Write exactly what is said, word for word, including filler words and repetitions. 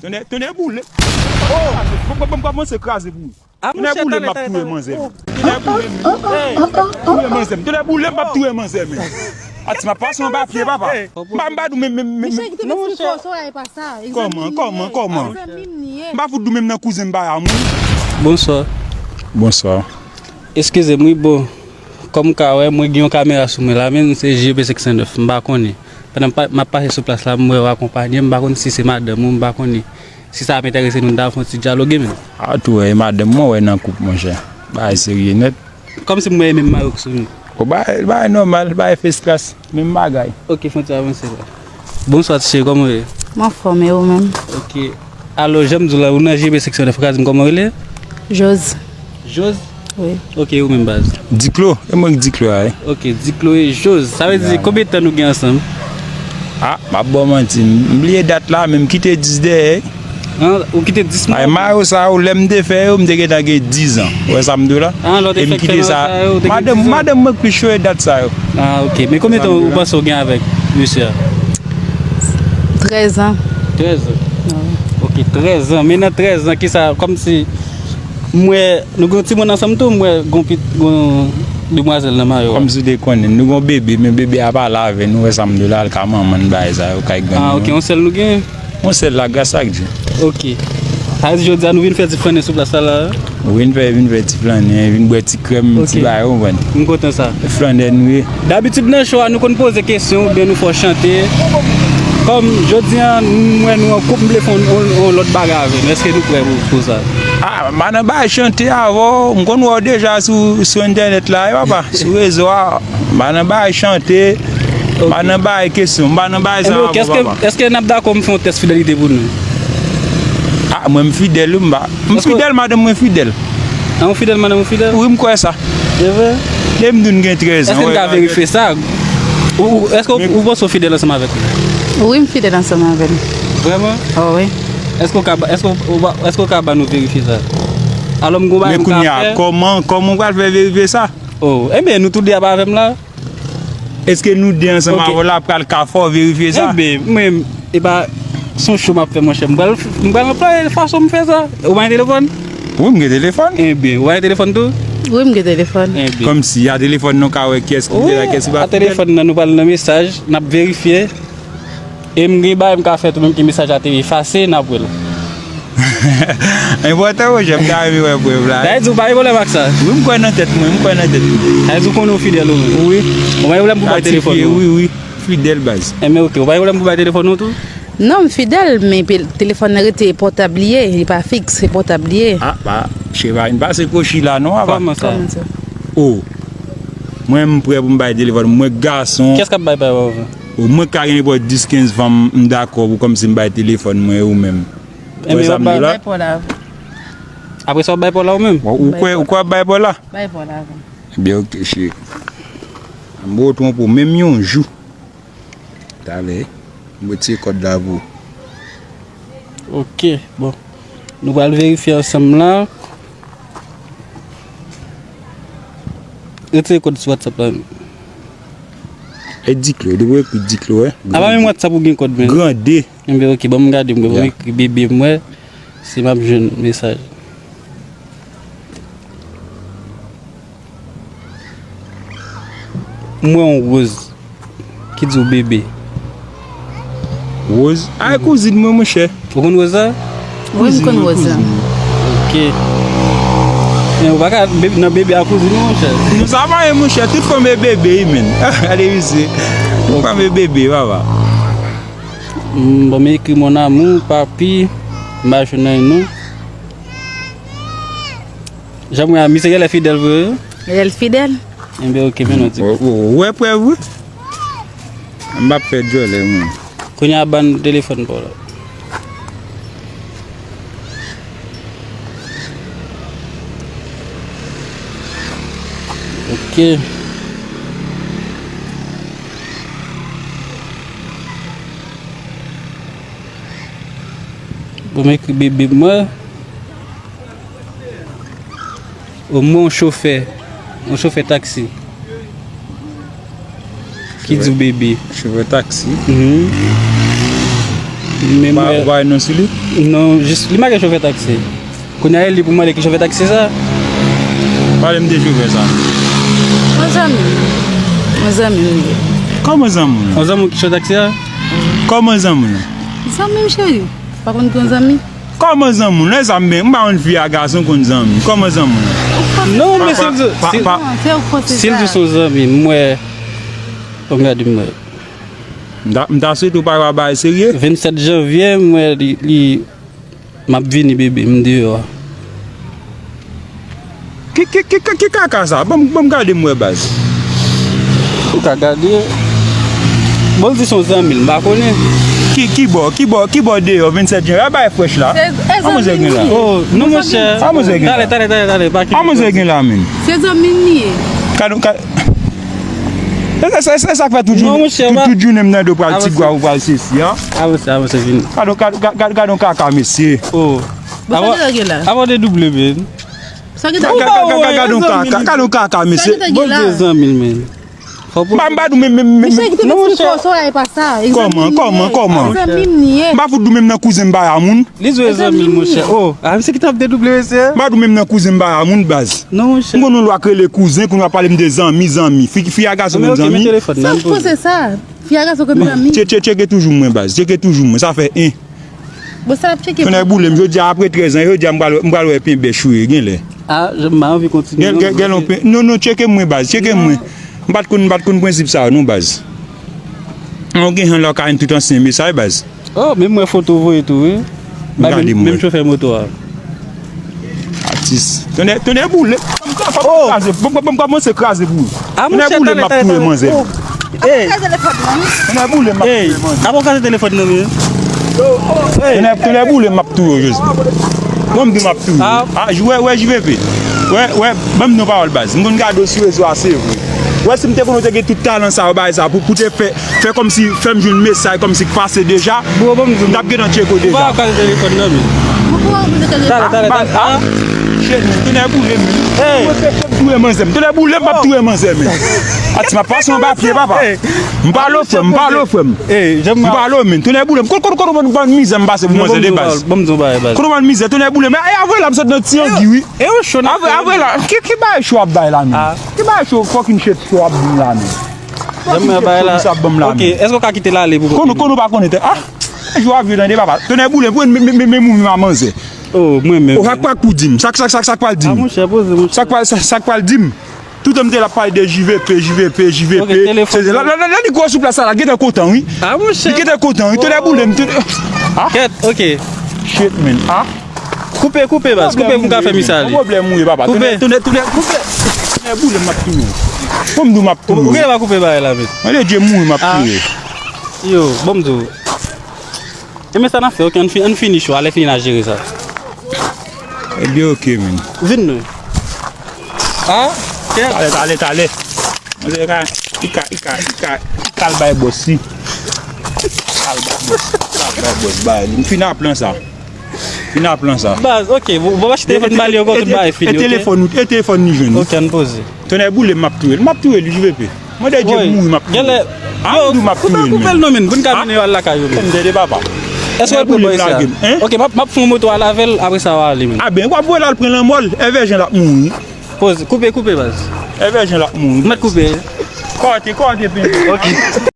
Tonnè, tonnè boule. Oh! Bon, bon, bon, bon, se kraze pou ou. Tonnè boule, m ap touye manzè, men. Tonnè boule, men. Touye manzè, men. Tonnè boule, m ap touye manzè, men. Ati, m ap pase anba pye, papa. M pa, m pa dou menm, menm, menm. Kòman, kòman, kòman? M pa fout dou menm nan kouzen m pa a moun. Bonswa. Bonswa. Eskize m, wi, bon. Kòm ou ka wè, mwen gen yon kamera sou mwen la, men se J P senk san nèf, m pa konnen. Pandan m pa, m ap pase sou plas la, m wè w akonpanye, m pa konn si se madanm ou, m pa konnen. Si sa ap enterese nou, n ta fè yon ti dyaloge, men. A, tou wè, e madanm mwen wè nan koup, monchè. Bagay serye nèt. Kòmsi m wè e menm mayo k sou nou. O, bagay, bagay nòmal, bagay first class. Menm bagay. Ok, fè yon ti avanse la. Bonswa, ti cheri, kòman w ye? M anfòm, e ou menm? Ok. Alò, jan m di w la, ou nan J B seksyon nèf, ou ka di m kòman w rele? Jose. Jose? Wi. Ok, e ou menm, baz? Diklo, e mwen k Diklo a, wi. Ok, Diklo e Jose. Sa vle di, konbyen tan nou gen ansanm? A, m ap ba w manti, m bliye dat la, men m kite dis dèyè. An, ou kite dis mwa? Ay, mayo sa yo, lè m te fè yo, m te gentan gen diz an. Ou wè sa m di w la? An, lè w te fè mayo sa yo, ou te gen diz an? Madanm, madanm mwen k plis cho e dat sa yo. A, ok. Men konbyen tan ou panse ou gen avèk mesye a? Trèz an. Trèz an? Wi. Ok, trèz an. Men nan trèz an, kisa, kòmsi, m wè, nou gen yon timoun ansanm tou, m wè, gon pit, gon demwazèl nan mayo a. Kòmsi w te konnen, nou gon bebe, men bebe a pa la avè nou, wè sa m di w la, l ka manman n bagay sa yo, kay grann nou. A, ok, yon sèl nou gen? Yon sèl la, gras ak Dye. Ok. Sa vle di jodi a nou vin fè ti flannen sou plas la la? Wi, vin fè, vin fè ti flannen, vin bwè ti krèm, ti bagay, ou konprann? M kontan sa. Flannè nou ye. Dabitid nan show a, nou konn poze kesyon oubyen nou fè w chante. Kòm jodi a, m wè nou an koup, m vle fè yon, yon, yon lòt bagay avè nou. Èske nou prè pou, pou sa? A, m pa nan bagay chante avè w, m konn wè w deja sou, sou entènèt la, wi papa, sou rezo a. M pa nan bagay chante, m pa nan bagay kesyon, m pa nan bagay sa avè w, papa. Èske n ap dakò m fè yon tès fidelite pou nou? A, mwen m fidèl, wi, m pa, m fidèl, madanm mwen fidèl. A, ou fidèl, madanm ou fidèl? Wi, m kwè sa. Se vre? Depi m di w n gen trèz an, èske n ka verifye sa? Ou, ou, èske ou, ou panse w fidèl ansanm avèk li? Wi, m fidèl ansanm avè l. Vrèman? O, wi. Èske w ka ba, èske w, ou ba, èske w ka ba nou verifye sa? Alò, m gon bagay m ka fè. Men kounye a, kòman, kòman w pral fè verifye sa? O, ebyen, nou tou de ap avè m la. Èske nou de ansanm avè w la pral ka fè w verifye sa? Ebyen, mwen, e pa, se yon show m ap fè, monchè. M pral, m pral anplwaye fason m fè sa. Ou pa gen telefòn? Wi, m gen telefòn. Ebyen, ou pa gen telefòn tou? Wi, m gen telefòn. Ebyen. Kòmsi, a telefòn nan w ka wè kiyès ki fidèl ak kiyès ki pa fidèl? Wi, a telefòn nan, nou pral nan mesaj, n ap verifye. E m gen bagay m ka fè tou, menm ke mesaj la te efase, n ap wè l. Enpòtan, monchè, m ta renmen wè prèv la. Sa vle di ou pa gen pwoblèm ak sa? Wi, m kwè nan tèt mwen, m kwè nan tèt mwen. Sa vle di ou konnen ou fidèl ou menm? Wi. Ou pa gen pwoblèm pou bay telefòn ou? Wi, wi. Fidèl, baz. Enben, ok, ou pa gen pwoblèm pou bay telefòn ou tou? Non, m fidèl, men pe-, telefòn nan rete pòtab li ye, li pa fiks, se pòtab li ye. A, pa, cheri pa vin pase kwochi la non, apa. Kòman sa? Kòman sa? O. Mwen, m prè pou m bay telefòn, mwen gason. Kiyès k ap bay pa w? O, mwen ka gen nenpòt dis, kenz fanm, m dakò pou kòmsi m bay telefòn mwen ou menm. Ou wè sa m di w la? Bay pa w la. Apre sa, w ap bay pa w la ou menm? Ou, ou kwè, ou kwè w ap bay pa w la? Bay pa w la avan. Ebyen, ok, cheri. M pa twonpe w menm yon jou. Talè, m retire kòd la pou ou. Ok, bon. Nou pral verifye ansanm la. Retire kòd sou WhatsApp la. E Diklo, depi w ekri Diklo, wi. A pa menm WhatsApp ou gen kòd, men. Grande. Enben, ok, ban m gade, mwen, ban m ekri bebe, m wè si m ap jwenn mesaj. M wè yon Rose ki di w bebe. Rose? A, e kouzin mwen, monchè. Ou konn Rose la? Wi, m konn Rose la. Ok. Men ou pa ka be-, nan bebe a kouzin ou, monchè. Nou sa marye, monchè. Tout fanm e bebe, wi, menn. Gade misye. Tout fanm e bebe, papa. Mm, bon, m ekri mon amour, papi. M pa jwenn anyen, non. Jan m wè a, misye genlè fidèl vre, wi. Genlè l fidèl? Enben, ok, men non, ti. Ou, ou, ou wè prèv, wi. M p ap fè djòlè, mwen. Kounye a, ban telefòn pa w la. Ok. Bon, m ekri bebe mwen. O mwen yon chofè, yon chofè taksi. Ki di w bebe? Chofè taksi? Mhm. Men mwen, ou pa wè non sou li? Non, jis li make chofè taksi. Kounye a e li pou mande ki chofè taksi sa. Pale m de chofè sa. Yon zanmi m. Yon zanmi m li ye. Kòman zanmi w? Yon zanmi w ki chofè taksi a? Kòman zanmi w? Zanmi m cheri. Pa konn gen zanmi? Kòman zanmi w? Lè sa m, m pa konn fi a gason konn zanmi. Kòman zanmi w? Non, men si l di, si l di se yon zanmi, m wè. Bon, gade m wè. M ta, m ta swete w pa wè bagay serye. Vennsèt janvye, m wè li, li, m ap vini bebe, m deyò a. Ki, ki, ki, ki, ki kaka sa? Ban m, ban m gade m wè baz. Ou ka gade. Bon, l di se yon zanmi l, m pa konnen. Ki, ki bò, ki bò, ki bò deyò vennsèt janvye? A bay frèch la. An mwen gen la. Oh, non, monchè. An mwen gen la. Talè, talè, talè, talè. An mwen gen la, men. Se zanmi m li ye. Kado, kado. E sa, sa, sa, sa k fè tout jounen, tout, tout jounen m nan do pral Tigwav ou pral sesi a. Avanse, avanse, vini. Gad on, gad, gad, gad, gad on kaka, mesye. Oh. Bon, sa ki ta gen la? Avan de double, men. Sa ki ta gen la? Gad on kaka, gad on kaka, mesye. Sa ki ta gen la? Bondye zanmi l, men. M pa, m pa di w menm, menm, menm. Mesye ki te vin sou fò, sa e pa sa. Kòman, kòman, kòman? Zanmi m li ye. M pa fout di w menm nan kouzen m pa a moun. Li jwe zanmi l, monchè. Oh, a, misye ki t ap dedouble, mesye. M pa di w menm nan kouzen m pa a moun, baz. Non, monchè. M konn yon lwa k rele kouzen, kounye a w ap pale m de zanmi, zanmi. Fi, fi a gason konn zanmi. Men ok, men telefòn nan, poze. Sa w panse sa? Fi a gason konn zanmi. Tche-, tche-, tcheke toujou mwen, baz. Tcheke toujou mwen. Sa fè en. Bon, sa l ap tcheke. Kounye a boule m, jodi a, apre trèz an, jodi a, m pral, m pral wè pen bèch ou ye, genlè. A, m pa anvi kontinye, non, non, tcheke mwen, baz. Tcheke mwen. M pa t konn, m pa t konn prensip sa yo, non, baz. An, ou gen jan lè w ka jwenn tout ansyen mesaj, baz. Oh, men m wè foto w voye tou, wi. Bay menm, menm chofè moto a. Atis. Tonnè, tonnè boule. Bon, bon, bon, kòmanse kraze pou ou. Tonnè boule, m ap touye manzè. Ey. Tonnè boule, m ap touye manzè. Apa w kraze telefòn nan, men? Tonnè, tonnè boule, m ap touye w, Jezi. Bon, m di m ap touye w. A, wè, wè, J V P. Wè, wè, ban m di w pawòl, baz. M konn gade w sou rezo a, se vre. Wè, si m te konn ou te gen tout talan sa yo, bagay sa, pou, pou te fè, fè kòmsi, fè m jwenn mesaj kòmsi k pase deja, m t ap gentan tcheke w deja. Ou pa ka pran telefòn nan, men. Talè, talè, talè. Shit, men, tonnè boule, men. Ey. Mwen se chèf touye manzè, men. Tonnè boule, m ap touye manzè, men. Ati, m ap pase anba pye, papa. M pale w, frè m, m pale w, frè m. M pale w, men. Tonnè boule, men. Kote, kote, kote, kote, kote mizè m pase pou manzè de baz. Kote mizè, tonnè boule, men. E, avwe la, m sot nan ti angi, wi. E ou cho nan. Avwe, avwe la. Ki, ki bagay cho ap bay la, men? Ki bagay cho, fucking shit cho ap bay la, men? Janm wè bagay la. Sa banm la, men. Ok, èske w ka kite l ale pou mwen? Konnen, konnen w pa konnen tè. A! Jou ap vye tande, papa. Tonnè boule, pran men, men, men, men moun a manzè. Oh, mwen menm. Oh, sa k pral pou di m? Sa k, sa k, sa k pral di m? A, monchè, poze, monchè. Sa k pral, sa, sa k pral di m? Toutan m te la ap pale de J V P, J V P, J V P. Ok, telefòn. Se, la, la, la, la, li gwo soup la, sa la, gentan kontan, wi. A, monchè. Li gentan kontan, wi. Tonnè boule m, tonnè. A? Kèt, ok. Shit, man. A? Koupe, koupe, baz. Koupe pou m ka fè misye ale. Pwoblèm ou ye, papa. Koupe. Tonnè, tonnè, tonnè, koupe. Tonnè boule m, m ap touye w. Pou m di w m ap touye w. Ou genlè pa koupe bagay la, men. Mwen de Dye mouri, m ap touye w. Yo, bon m di w. E men sa n ap fè, ok, ann fi-, ann fini cho a, lè fini n a jere sa. Ebyen, ok, men. Vin non. A? Talè, talè, talè. Mwen se ka, i ka, i ka, i ka, i ka al bay bòs, wi. Al bay bòs, al bay bòs, bay li. M fin a plan sa. Fin a plan sa. Baz, ok, bon, bon, achte telefòn ba li ankò, tout bagay fini, ok? E telefòn ou, e telefòn li jwenn, wi. Ok, ann poze. Tonnè boule, m ap touye l. M ap touye li, J V P. Mwen de Dye mouri, m ap touye l. Genlè, a, m di w m ap touye l, men. Koupe l non, men, pou n ka mennen yo al lakay yo, men. M tande de papa. Èske w al pran bò isi a? Ok, m ap, m ap fè yon moto al avè l, apre sa w ale, men. A ben, w ap voye l al pran lanmò l, Èvè Jan l ap mouri. Poze, koupe, koupe, baz. Èvè Jan l ap mouri. Mèt koupe. Kòte, kòte, pen. Ok.